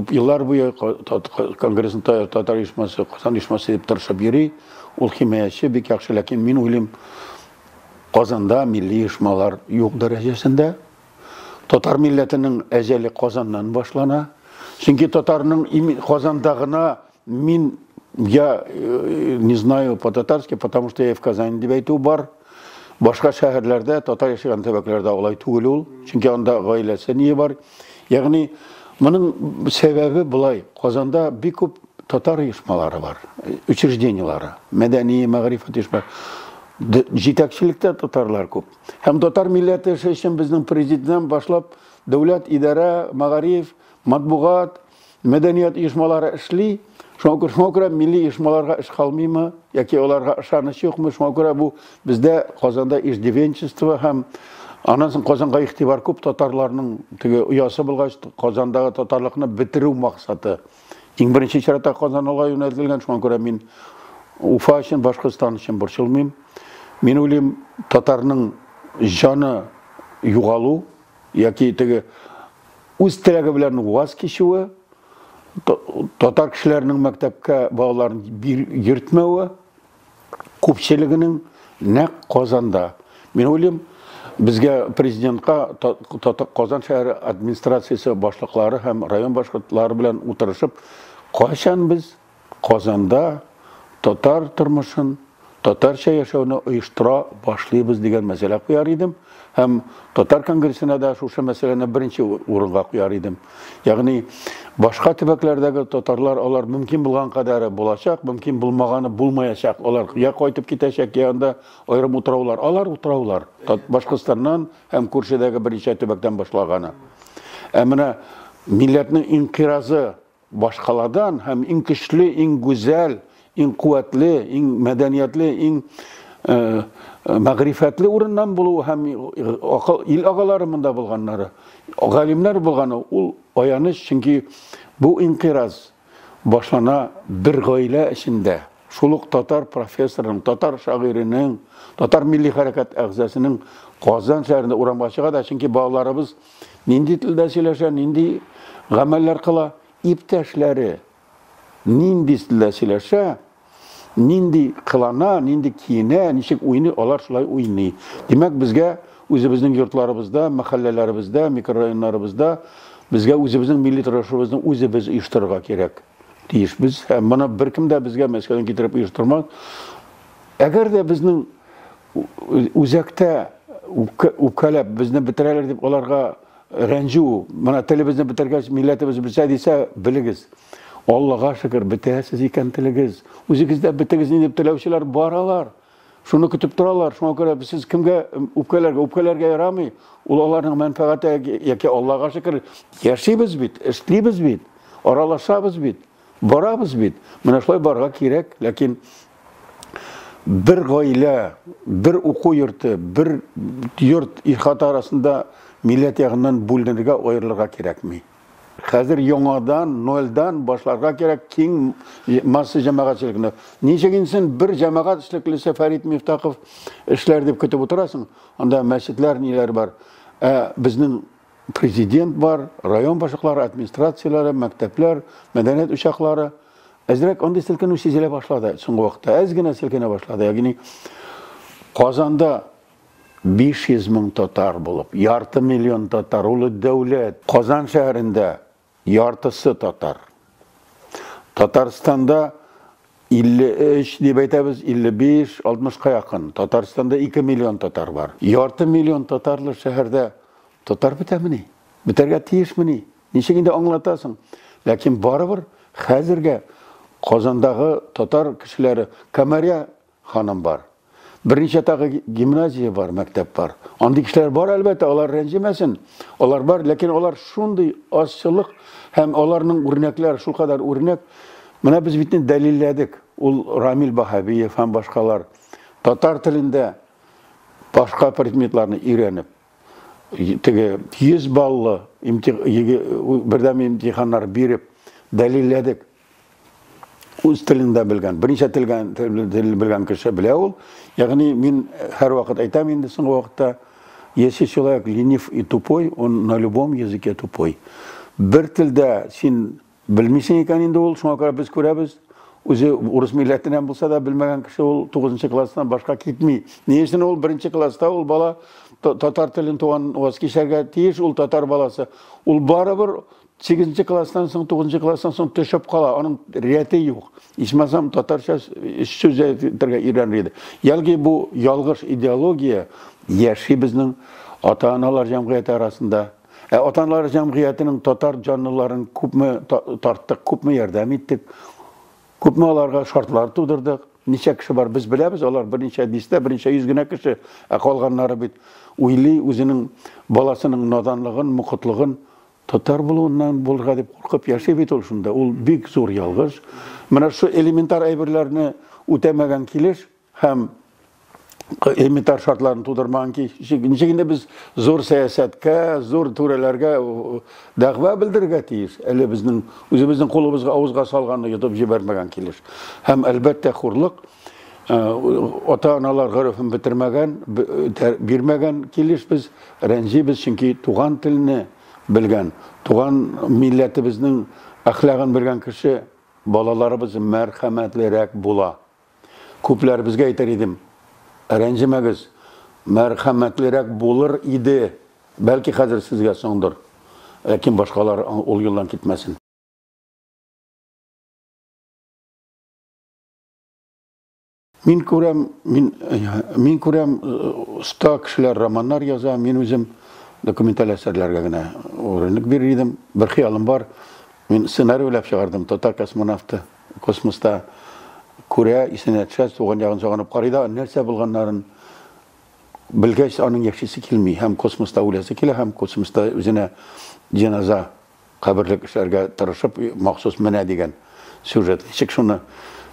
Күп еллар буе Конгрессның татар оешмасы, Казан оешмасы дип тырышып йөри. Ул химаячы, бик яхшы, ләкин мин уйлыйм, Казанда милли оешмалар юк дәрәҗәсендә. Татар милләтенең әҗәле Казаннан башлана. Чөнки татарның Казанда гына мин я не знаю по-татарски, потому что я в Казани дип әйтү бар. Башка шәһәрләрдә, татар яшәгән төбәкләрдә алай түгел ул. Чөнки анда гаиләсе ние бар. Ягъни моның сәбәбе болай. Казанда бик күп татар оешмалары бар, учреждениелары, мәдәни, мәгърифәт оешма. Җитәкчелектә татарлар күп. Һәм татар милләте эше өчен безнең президенттан башлап дәүләт, идарә, мәгариф, матбугат, мәдәният оешмалары эшли. Шуңа күрә, шуңа күрә милли оешмаларга эш калмыймы яки аларга ышаныч юкмы? Шуңа күрә бу бездә Казанда иждивенчество һәм аннан соң Казанга игътибар күп, татарларның теге оясы булгач, Казандагы татарлыкны бетерү максаты. Иң беренче чиратта Казан алга юнәлтелгән, шуңа күрә мин Уфа өчен, Башкортстан өчен борчылмыйм. Мин уйлыйм, татарның җаны югалу яки теге үз теләге белән ваз кичүе, татар кешеләренең мәктәпкә балаларын йөртмәве, күпчелегенең нәкъ Казанда. Мин уйлыйм, безгә президентка Казан шәһәре администрациясе башлыклары һәм район башлыклары белән утырышып, кайчан без Казанда татар тормышын, татарча яшәүне оештыра башлыйбыз дигән мәсьәлә куяр идем. Һәм татар конгрессына да шушы мәсьәләне беренче урынга куяр идем. Ягъни башка төбәкләрдәге татарлар алар мөмкин булган кадәре булачак, мөмкин булмаганы булмаячак. Алар я кайтып китәчәк, я анда аерым утраулар. Алар утраулар. Башкортстаннан һәм күршедәге берничә төбәктән башлаганы. Ә менә милләтнең инкыйразы башкаладан һәм иң көчле, иң гүзәл, иң куәтле, иң мәдәниятле, иң мәгърифәтле урыннан булуы һәм акыл ил агалары монда булганнары, галимнәр булганы ул аяныч, чөнки бу инкыйраз башлана бер гаилә эчендә. Шул ук татар профессорының, татар шагыйренең, татар милли хәрәкәт әгъзасының Казан шәһәрендә урамга чыга да, чөнки балаларыбыз нинди телдә сөйләшә, нинди гамәлләр кыла, иптәшләре нинди телдә сөйләшә, нинди кылана, нинди киенә, ничек уйный, алар шулай уйный. Димәк, безгә үзебезнең йортларыбызда, мәхәлләләребездә, микрорайоннарыбызда безгә үзебезнең милли тормышыбызны үзебез оештырырга кирәк. Тиешбез. Һәм моны беркем дә безгә Мәскәүдән китереп оештырмас. Әгәр дә безнең үзәктә үпкәләп безне бетерәләр дип аларга рәнҗү, менә телебезне бетергәч, милләтебез бетсә дисә, белегез. Аллага шөкер, бетәсез икән телегез. Үзегез дә бетегез дип теләүчеләр бар алар. Шуны көтеп торалар. Шуңа күрә сез кемгә үпкәләргә, үпкәләргә ярамый. Ул аларның мәнфәгате яки Аллага шөкер, яшибез бит, эшлибез бит, аралашабыз бит, барабыз бит. Менә шулай барырга кирәк, ләкин бер гаилә, бер уку йорты, бер йорт ихата арасында милләт ягыннан бүленергә, аерылырга кирәкми. Хәзер яңадан, нольдан башларга кирәк киң масса җәмәгатьчелекне. Ничек инде син бер җәмәгать эшлеклесе Фәрит Мифтахов эшләр дип көтеп утырасың? Анда мәчетләр ниләр бар. Ә безнең президент бар, район башлыклары, администрацияләре, мәктәпләр, мәдәният учаклары. Әзрәк андый селкенү сизелә башлады соңгы вакытта. Әз генә селкенә башлады. Ягъни Казанда 500 мең татар булып, ярты миллион татар, ул дәүләт. Казан шәһәрендә яртысы татар. Татарстанда 53 дип әйтәбез, 55, 60-ка якын. Татарстанда 2 миллион татар бар. Ярты миллион татарлы шәһәрдә татар бетәмени? Бетәргә тиешмени? Ничек инде аңлатасың? Ләкин барыбер хәзергә Казандагы татар кешеләре Камәрия ханым бар. Берничә тагы гимназия бар, мәктәп бар. Андый кешеләр бар, әлбәттә, алар рәнҗемәсен. Алар бар, ләкин алар шундый азчылык һәм аларның үрнәкләре шулкадәр үрнәк. Менә без бит инде дәлилләдек. Ул Рамил Баһавиев һәм башкалар татар телендә башка предметларны өйрәнеп, теге 100 баллы бердәм имтиханнар биреп дәлилләдек. Үз телен дә белгән, берничә телгән, тел белгән кеше белә ул. Ягъни мин һәрвакыт әйтәм инде соңгы вакытта, если человек ленив и тупой, он на любом языке тупой. Бер телдә син Белмисең икән инде ул, шуңа күрә без күрәбез, үзе урыс милләтеннән булса да, белмәгән кеше ул 9 класстан башка китми. Ни өчен ул беренче класста ул бала татар телен туган ваз кичәргә тиеш, ул татар баласы. Ул барыбер 8 класстан соң, 9 класстан соң төшеп кала, аның рәте юк. Ичмасам татарча сүз әйтергә өйрәнер иде. Ягъни бу ялгыш идеология яши безнең ата-аналар җәмгыяте арасында. Ә ата-аналар җәмгыятенең татар җанлыларын күпме тарттык, күпме ярдәм иттек, күпме аларга шартлар тудырдык. Ничә кеше бар, без беләбез, алар берничә дистә, берничә йөз генә кеше, ә калганнары бит уйлый үзенең баласының наданлыгын, мокытлыгын татар булуыннан булырга дип куркып яши бит ул шунда. Ул бик зур ялгыш. Менә шу элементар әйберләрне үтәмәгән килеш һәм элементар шартларын тудырмаган ничек инде без зур сәясәткә, зур түрәләргә дәгъва белдерергә тиеш, әле безнең үзебезнең кулыбызга авызга салганны йотып җибәрмәгән килеш. Һәм әлбәттә хурлык ата-аналар горефен бетермәгән, бирмәгән килеш без рәнҗибез, чөнки туган телне белгән, туган милләтебезнең әхлагын белгән кеше балаларыбыз мәрхәмәтлерәк була. Күпләребезгә әйтер идем, рәнҗемәгез, мәрхәмәтлерәк булыр иде. Бәлки хәзер сезгә соңдыр, ләкин башкалар ул юлдан китмәсен. Мин күрәм, мин, мин күрәм, оста кешеләр романнар яза, мин үзем документаль әсәрләргә генә урынлык бирер идем. Бер хыялым бар, мин сценарий уйлап чыгардым, татар космонавты космоста күрә, исенә төшә, туган ягын сагынып карый да, нәрсә булганнарын белгәч, аның яшисе килми, һәм космоста үләсе килә, һәм космоста үзенә җеназа каберлек эшләргә тырышып, махсус менә дигән сюжет. Ничек шуны,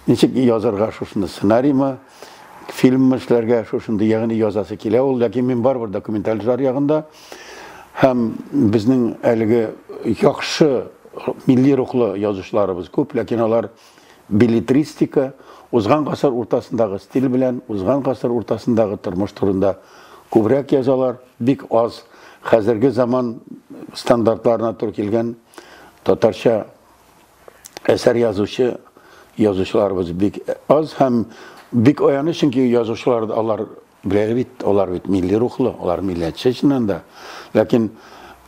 ничек язарга шушыны сценариймы, фильммы эшләргә шушындый, ягъни язасы килә ул, ләкин мин барыбер документаль жар ягында. Һәм безнең әлеге яхшы милли рухлы язучыларыбыз күп, ләкин алар беллетристика, узган гасыр уртасындагы стиль белән, узган гасыр уртасындагы тормыш турында күбрәк язалар, бик аз хәзерге заман стандартларына туры килгән татарча әсәр язучы язучыларыбыз бик аз һәм бик аяныч, чөнки язучылар алар белә бит, алар бит милли рухлы, алар милләтче чыннан да. Ләкин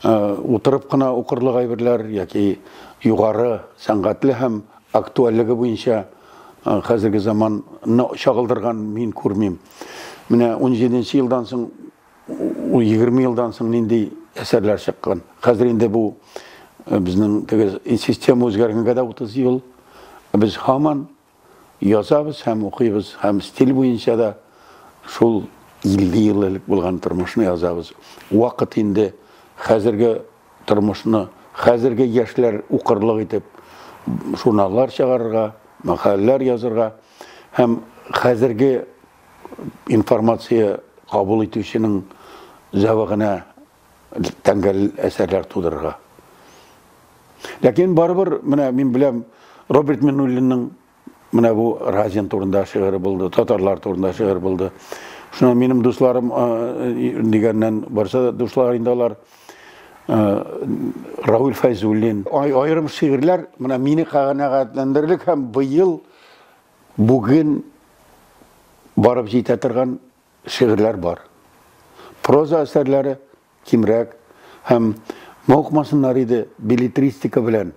утырып кына укырлык әйберләр яки югары сәнгатьле һәм актуальлеге буенча хәзерге заманны чагылдырган мин күрмим. Менә 17 елдан соң, 20 елдан соң нинди әсәрләр чыккан. Хәзер инде бу безнең теге система үзгәргәнгә дә 30 ел. Без һаман язабыз һәм укыйбыз, һәм стиль буенча да шул 50 ел элек булган тормышны язабыз. Вакыт инде хәзерге тормышны, хәзерге яшьләр укырлык итеп журналлар чыгарырга, мәкаләләр язырга һәм хәзерге информация кабул итүченең зәвыгына тәңгәл әсәрләр тудырырга. Ләкин барыбер менә мин беләм Роберт Миннуллинның менә бу Разин турында шигыре булды, татарлар турында шигырь булды. Шуна минем дусларым дигәннән барса да дуслар инде алар Рауль Фәйзуллин. Аерым шигырьләр менә мине канәгатьләндерерлек һәм быел бүген барып җитә торган шигырьләр бар. Проза әсәрләре кимрәк һәм мавыкмасыннар иде беллетристика белән.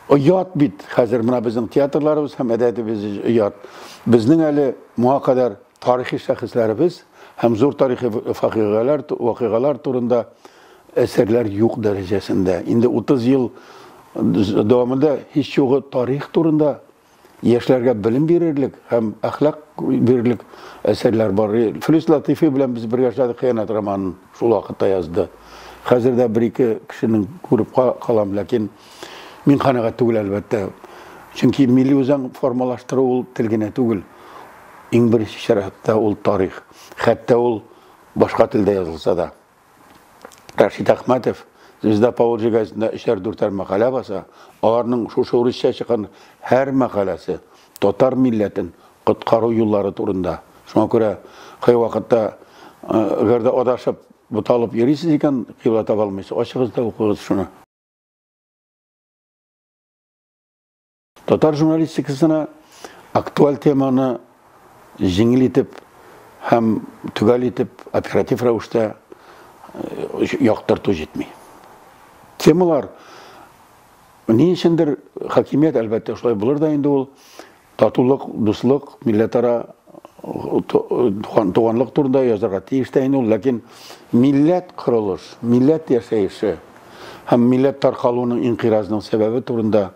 Оят бит хәзер менә безнең театрларыбыз һәм әдәбиятыбыз оят. Безнең әле моңа кадәр тарихи шәхесләребез һәм зур тарихи факигалар, вакыйгалар турында әсәрләр юк дәрәҗәсендә. Инде 30 ел дәвамында һич югы тарих турында яшьләргә белем бирерлек һәм әхлак бирерлек әсәрләр бар. Флүс Латыйфи белән без бергә эшләдек, Хыянәт романын шул вакытта язды. Хәзер дә бер-ике кешенең күреп калам, ләкин мин канәгать түгел, әлбәттә. Чөнки милли үзаң формалаштыру ул тел генә түгел. Иң беренче чиратта ул тарих. Хәтта ул башка телдә язылса да. Рашид Әхмәтов Звезда Поволжья газетында өчәр-дүртәр мәкалә баса. Аларның шушы урысча чыккан һәр мәкаләсе татар милләтен коткару юллары турында. Шуңа күрә кайвакытта әгәр дә адашып, буталып йөрисез икән, кыйбла таба алмыйсыз, ачыгыз да укыгыз шуны. Татар журналистикасына актуаль теманы җиңел итеп һәм төгәл итеп оператив рәвештә яктырту җитми. Темалар ни өчендер хакимият, әлбәттә, шулай булыр да инде ул, татулык, дуслык, милләтара туганлык турында язарга тиеш тә инде ул, ләкин милләт корылыш, милләт яшәеше һәм милләт таркалуының, инкыйразның сәбәбе турында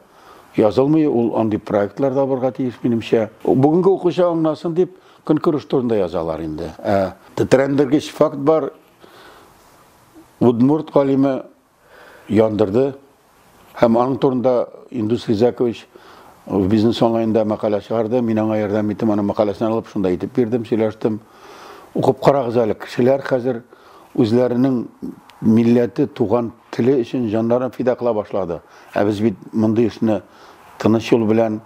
язылмый, ул андый проектлар да булырга тиеш, минемчә. Бүгенге укучы аңласын дип, көнкүреш турында язалар инде. Ә тетрәндергеч факт бар. Удмурт галиме яндырды һәм аның турында Индус Ризакович в Бизнес онлайнда мәкалә чыгарды. Мин аңа ярдәм иттем, аның мәкаләсен алып шунда итеп бирдем, сөйләштем. Укып карагыз әле, кешеләр хәзер үзләренең милләте, туган теле өчен җаннарын фида кыла башлады. Ә без бит мондый эшне тыныч юл белән,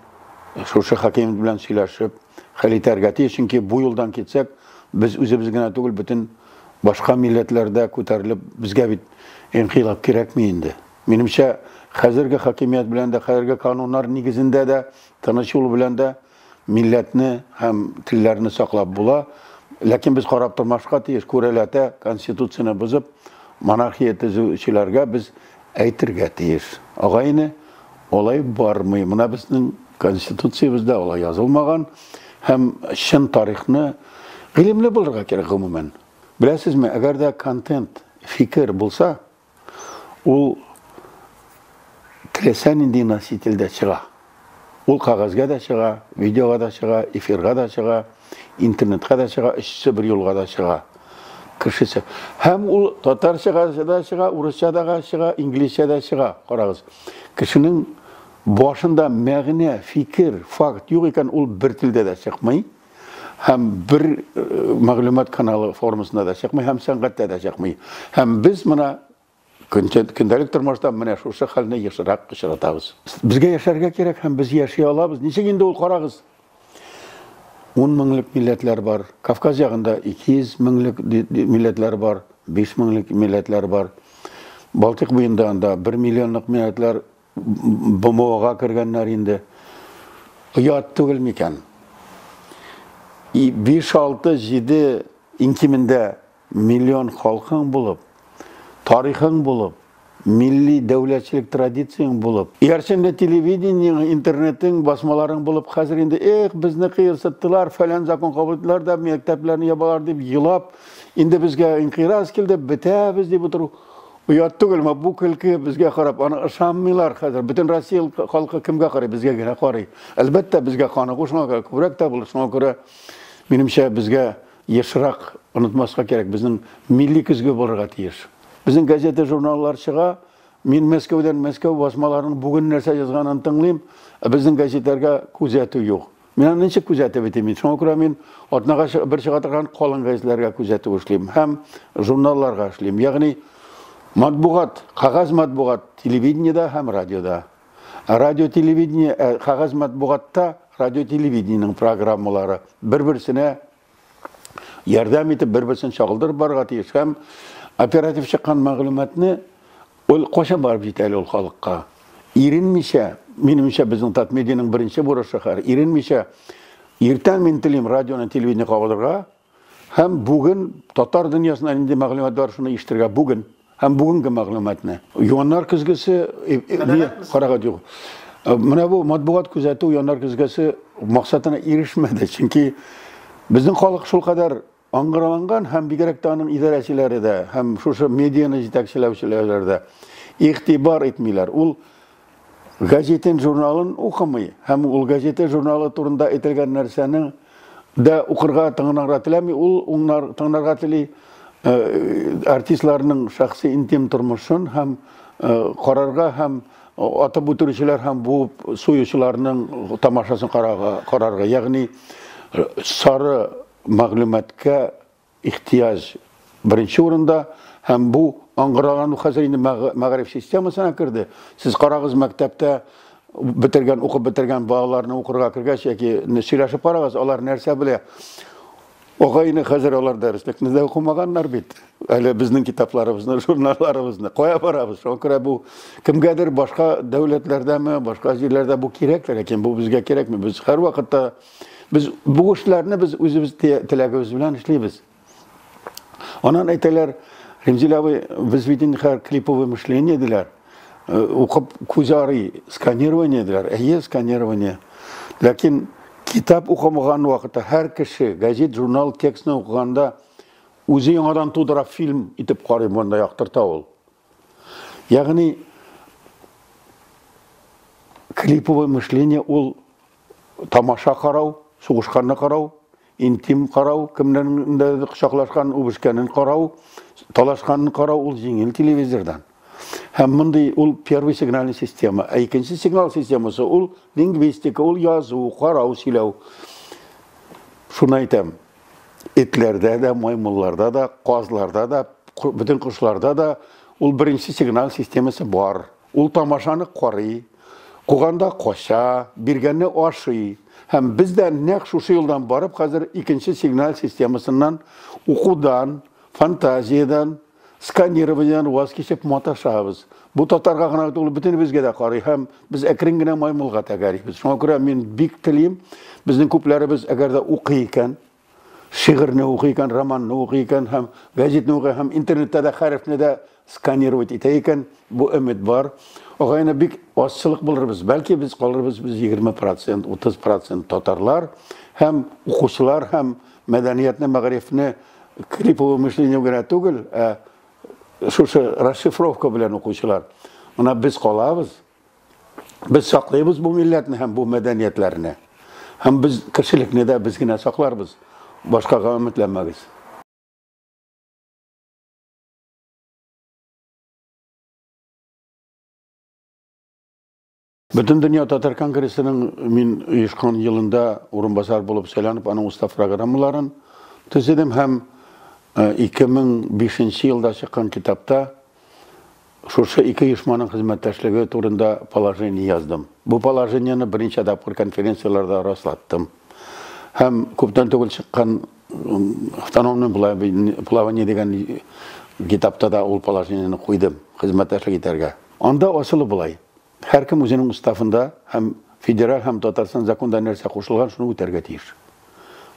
шушы хакимият белән сөйләшеп хәл итәргә тиеш, чөнки бу юлдан китсәк, без үзебез генә түгел, бөтен башка милләтләр дә күтәрелеп, безгә бит инкыйлаб кирәкми инде. Минемчә, хәзерге хакимият белән дә, хәзерге кануннар нигезендә дә, тыныч юл белән дә милләтне һәм телләрне саклап була. Ләкин без карап тормашка тиеш, күрәләтә конституцияне бозып, монархия төзүчеләргә без әйтергә тиеш. Агайны, алай бармый. Менә безнең конституциябездә алай язылмаган һәм чын тарихны гыйлемле булырга кирәк гомумән. Беләсезме, әгәр дә контент, фикер булса, ул теләсә нинди носительдә чыга. Ул кәгазьгә дә чыга, видеога да чыга, эфирга да чыга, интернетка да чыга, өчесе бер юлга да чыга. Кешесе. Һәм ул татарчага да чыга, урысча да чыга, инглизчә дә чыга. Карагыз. Кешенең башында мәгънә, фикер, факт юк икән, ул бер телдә дә чыкмый. Һәм бер мәгълүмат каналы формасында да чыкмый, һәм сәнгатьтә дә чыкмый. Һәм без менә көндәлек тормышта менә шушы хәлне ешрак очратабыз. Безгә яшәргә кирәк һәм без яши алабыз. Ничек инде ул, карагыз? 10 меңлек милләтләр бар. Кавказ ягында 200 меңлек милләтләр бар, 5 меңлек милләтләр бар. Балтыйк буенда анда 1 миллионлык милләтләр БМОга кергәннәр инде. Оят түгел микән? 5, 6, 7 иң кимендә миллион халкың булып, тарихың булып, милли дәүләтчелек традицияң булып, иярченле телевидениең, интернетың, басмаларың булып, хәзер инде, эх, безне кыерсыттылар, фәлән закон кабул иттеләр дә, мәктәпләрне ябалар дип елап, инде безгә инкыйраз килде, бетәбез дип утыру. Оят түгелме? Бу көлке безгә карап, аны ышанмыйлар хәзер. Бөтен Россия халкы кемгә карый? Безгә генә карый. Әлбәттә, безгә каныгу шуңа күрә күбрәк тә булыр. Шуңа күрә, минемчә, безгә ешрак онытмаска кирәк, безнең милли көзге булырга тиеш. Безнең газета, журналлар чыга. Мин Мәскәүдән Мәскәү басмаларының бүген нәрсә язганын тыңлыйм, ә безнең газетләргә күзәтү юк. Мин аны ничек күзәтеп бетим? Шуңа күрә мин атнага бер чыга торган калын газетләргә күзәтү эшлим һәм журналларга эшлим. Ягъни матбугат, кәгазь матбугат телевидениедә һәм радиода. Радио телевидение, кәгазь матбугатта радио телевидениенең программалары бер-берсенә ярдәм итеп, бер-берсен чагылдырып барырга тиеш һәм оператив чыккан мәгълүматны ул кайчан барып җитә әле ул халыкка? Иренмичә, минемчә, безнең Татмедианың беренче бурычы хәзер, иренмичә иртән мин телим радионы, телевидение кабызырга һәм бүген татар дөньясында нинди мәгълүмат бар, шуны ишетергә бүген һәм бүгенге мәгълүматны. Юаннар көзгесе, карагат юк. Менә бу матбугат күзәтү юаннар көзгесе максатына ирешмәде, чөнки безнең халык шулкадәр аңгыраланган һәм бигрәк тә аның идарәчеләре дә һәм шушы медианы җитәкчеләүчеләр дә игътибар итмиләр. Ул газетын, журналын укымый һәм ул газета, журналы турында әйтелгән нәрсәнең дә укырга, тыңларга теләми, ул уңнар, тыңларга тели артистларның шәхси интим тормышын һәм карарга һәм атып үтерүчеләр һәм буып суючыларның тамашасын карарга, карарга. Ягъни сары мәгълүматка ихтыяҗ беренче урында һәм бу аңгыралану хәзер инде мәгариф системасына керде. Сез карагыз, мәктәптә бетергән, укып бетергән балаларны укырга кергәч яки сөйләшеп карагыз, алар нәрсә белә? Агайны хәзер алар дәреслекне дә укымаганнар бит. Әле безнең китапларыбызны, журналларыбызны кая барабыз? Шуңа күрә бу кемгәдер башка дәүләтләрдәме, башка җирләрдә бу кирәк, ләкин бу безгә кирәкми. Без һәрвакытта без бу эшләрне без үзебез теләгебез белән эшлибез. Аннан әйтәләр, Ремзил абый, без бит инде хәзер клиповое мышление диләр. Укып күз арый, сканирование диләр. Әйе, сканирование. Ләкин китап укымаган вакытта һәр кеше газет, журнал текстны укыганда үзе яңадан тудыра, фильм итеп карый, монда яктырта ул. Ягъни клиповое мышление ул тамаша карау, сугышканны карау, интим карау, кемнәрнең кочаклашкан, үбешкәнен карау, талашканын карау ул җиңел телевизордан. Һәм мондый ул первый сигнальный система. Ә икенче сигнал системасы ул лингвистика, ул язу, карау, сөйләү. Шуны әйтәм. Этләрдә дә, маймылларда да, казларда да, бөтен кошларда да ул беренче сигнал системасы бар. Ул тамашаны карый, куганда кача, биргәнне ашый. Һәм без дә нәкъ шушы юлдан барып, хәзер икенче сигнал системасыннан, укудан, фантазиядән, сканированиедән ваз кичеп маташабыз. Бу татарга гына түгел, бөтенебезгә дә карый һәм без әкрен генә маймылга тәгәрибез. Шуңа күрә мин бик телим, безнең күпләребез әгәр дә укый икән, шигырьне укый икән, романны укый икән һәм газетны укый һәм интернетта да хәрефне дә сканировать итә икән, бу өмет бар. Агайны бик азчылык булырбыз. Бәлки без калырбыз без 20%, 30% татарлар һәм укучылар һәм мәдәниятне, мәгарифне клиповое мышление генә түгел, ә шушы расшифровка белән укучылар. Менә без калабыз. Без саклыйбыз бу милләтне һәм бу мәдәниятләрне. Һәм без кешелекне дә без генә сакларбыз. Башкага өметләнмәгез. Бөтендөнья татар конгрессының мин оешкан елында урынбасар булып сайланып, аның устав программаларын төзедем һәм 2005 елда чыккан китапта шушы ике оешманың хезмәттәшлеге турында положение яздым. Бу положениене берничә тапкыр конференцияләрдә раслаттым. Һәм күптән түгел чыккан автономный плавание дигән китапта да ул положениене куйдым, хезмәттәшлек итәргә. Анда асылы болай. Һәркем үзенең уставында һәм федераль һәм Татарстан законда нәрсә кушылган, шуны үтәргә тиеш.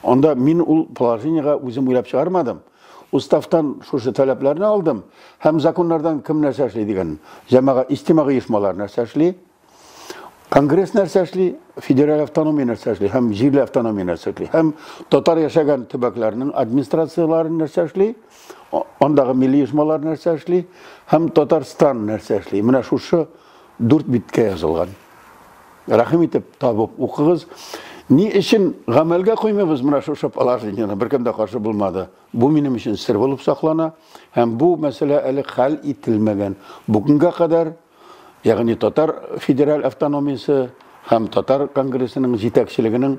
Анда мин ул положениега үзем уйлап чыгармадым. Уставтан шушы таләпләрне алдым һәм законнардан кем нәрсә эшли дигән. Җәмәгать иҗтимагый оешмалар нәрсә эшли, Конгресс нәрсә эшли, федераль автономия нәрсә эшли һәм җирле автономия нәрсә эшли һәм татар яшәгән төбәкләрнең администрацияләре нәрсә эшли, андагы милли оешмалар нәрсә эшли һәм Татарстан нәрсә эшли. Менә шушы дүрт биткә язылган. Рәхим итеп табып укыгыз. Ни өчен гамәлгә куймыйбыз менә шушы положениене? Беркем дә каршы булмады. Бу минем өчен сер булып саклана һәм бу мәсьәлә әле хәл ителмәгән. Бүгенгә кадәр, ягъни Татар федераль автономиясе һәм Татар конгрессының җитәкчелегенең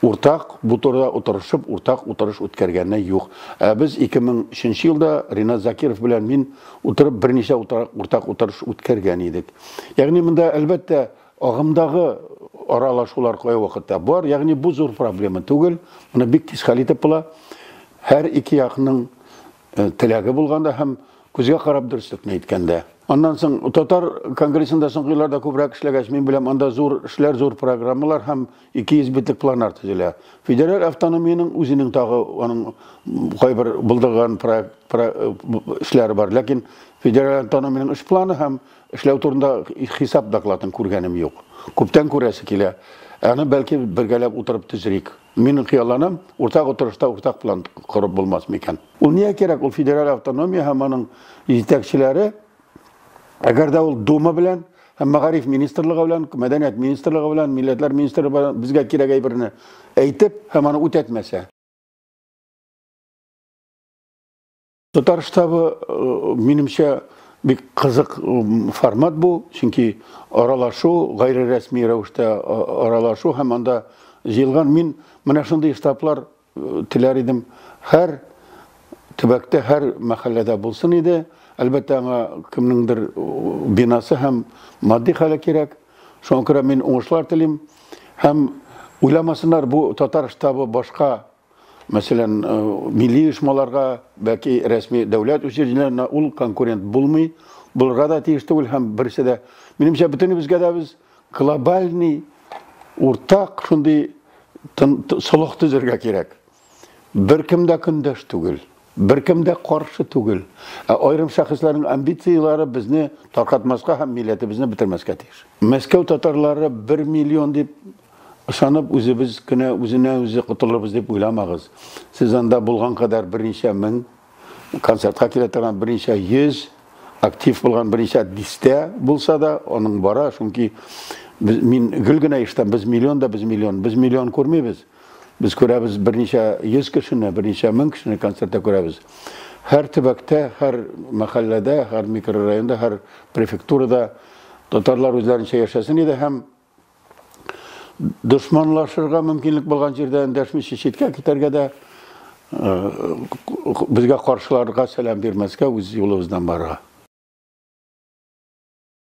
уртак бу турыда утырышып, уртак утырыш үткәргәне юк. Ә без 2003 елда Ринат Закиров белән мин утырып берничә уртак утырыш үткәргән идек. Ягъни монда әлбәттә агымдагы аралашулар кай вакытта бар, ягъни бу зур проблема түгел, моны бик тиз хәл итеп була. Һәр ике якның теләге булганда һәм күзгә карап дөреслекне әйткәндә. Аннан соң Татар конгрессында соңгы елларда күбрәк эшләгәч, мин беләм, анда зур эшләр, зур программалар һәм 200 битлек планнар төзелә. Федераль автономиянең үзенең тагы аның кайбер булдырган проект эшләре бар, ләкин федераль автономиянең эш планы һәм эшләү турында хисап докладын күргәнем юк. Күптән күрәсе килә. Аны бәлки бергәләп утырып төзерик. Мин хыялланам, уртак утырышта уртак план корып булмас микән? Ул нигә кирәк? Ул федераль автономия һәм аның җитәкчеләре, әгәр дә ул Дума белән һәм мәгариф министрлыгы белән, мәдәният министрлыгы белән, милләтләр министрлыгы белән безгә кирәк әйберне әйтеп һәм аны үтәтмәсә. Татар штабы, минемчә, бик кызык формат бу, чөнки аралашу, гайре рәсми рәвештә аралашу һәм анда җыелган мин менә шундый штаблар теләр идем. Һәр төбәктә, һәр мәхәлләдә булсын иде. Әлбәттә, аңа кемнеңдер бинасы һәм матди хәле кирәк. Шуңа күрә мин уңышлар телим. Һәм уйламасыннар, бу татар штабы башка. Мәсәлән, милли оешмаларга, бәлки рәсми дәүләт учреждениеләренә ул конкурент булмый, булырга да тиеш түгел һәм берсе дә. Минемчә, бөтенебезгә дә без глобальный уртак шундый солых төзергә кирәк. Беркем дә көндәш түгел, беркем дә каршы түгел. Ә аерым шәхесләрнең амбицияләре безне таркатмаска һәм милләтебезне бетермәскә тиеш. Мәскәү татарлары 1 миллион дип ышанып, үзебез кенә үзенә үзе котылырбыз дип уйламагыз. Сез анда булган кадәр берничә мең, концертка килә торган берничә йөз, актив булган берничә дистә булса да, аның бара, чөнки мин гел генә ишетәм, без миллион да без миллион, без миллион күрмибез. Без күрәбез берничә йөз кешене, берничә мең кешене концертта күрәбез. Һәр төбәктә, һәр мәхәлләдә, һәр микрорайонда, һәр префектурада татарлар үзләренчә яшәсен иде һәм дошманлашырга мөмкинлек булган җирдә эндәшмичә читкә китәргә дә, безгә каршыларга сәлам бирмәскә, үз юлыбыздан барырга.